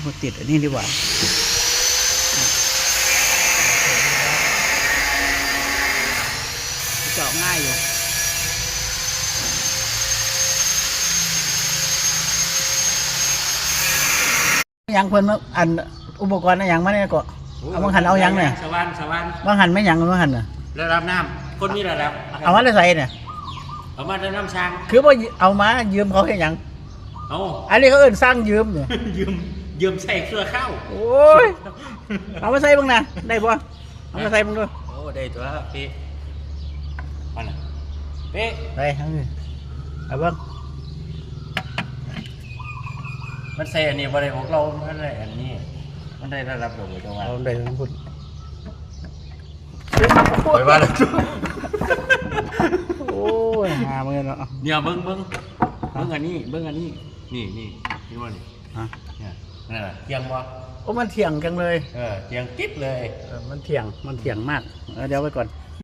ບໍ່ຕິດອັນນີ້ດີກວ່າ ເຈາະງ່າຍຢູ່. ຫຍັງເພິ່ນ ອັນ ອຸປະກອນອີຫຍັງມາແດ່ເກາະ? ໂອ້ ເອົາ ວ່າງຫັ້ນເອົາຫຍັງແດ່? ສະຫວ່ານ ສະຫວ່ານ ວ່າງຫັ້ນແມ່ນຫຍັງ ວ່າງຫັ້ນນະ? ເຮືອດຳນ້ຳ ຄົນມີລະດັບ. ເອົາມາແຕ່ໃສນີ້? ເອົາມາແຕ່ນ້ຳຊ່າງ. ຄືບໍ່ເອົາມາ ຢືມເຂົາເຮັດຫຍັງ? ເອົາ ອັນນີ້ເຂົາເອີ້ນຊ່າງຢືມນີ້. ຢືມ ຢືມໃຊ້ຊົ່ວຄາວ. ໂອ້ຍ ເອົາມາໃສ່ເບິ່ງນະ ໄດ້ບໍ່? ເອົາມາໃສ່ເບິ່ງດູ. ໂອ້ ໄດ້ຕົວະ ເປະ ຫັ້ນນະ ເປະ ໄປທາງນີ້ ເອົາເບິ່ງ. ມັນໃສ່ອັນນີ້ບໍ່ໄດ້ ພວກເຮົາມັນໄດ້ອັນນີ້ ມັນໄດ້ລະດັບດອກເວີຍ ເຈົ້າວ່າ ເອົາໄດ້ທັງພຸ້ນ. ໄປວ່າແລ້ວ ໂອ້ຍ ຫາເບິ່ງເນາະ ດຽວເບິ່ງ ເບິ່ງ ເບິ່ງອັນນີ້ ເບິ່ງອັນນີ້ ນີ້ ນີ້ ເຫັນບໍ່ນີ້? ຮະ ນັ້ນນະ ທ່ຽງບໍ່? ໂອ້ ມັນທ່ຽງຈັງເລີຍ. ເອີ ທ່ຽງຕິດເລີຍ. ເອີ ມັນທ່ຽງ ມັນທ່ຽງມາກ. ເອີ ດຽວໄວ້ກ່ອນ.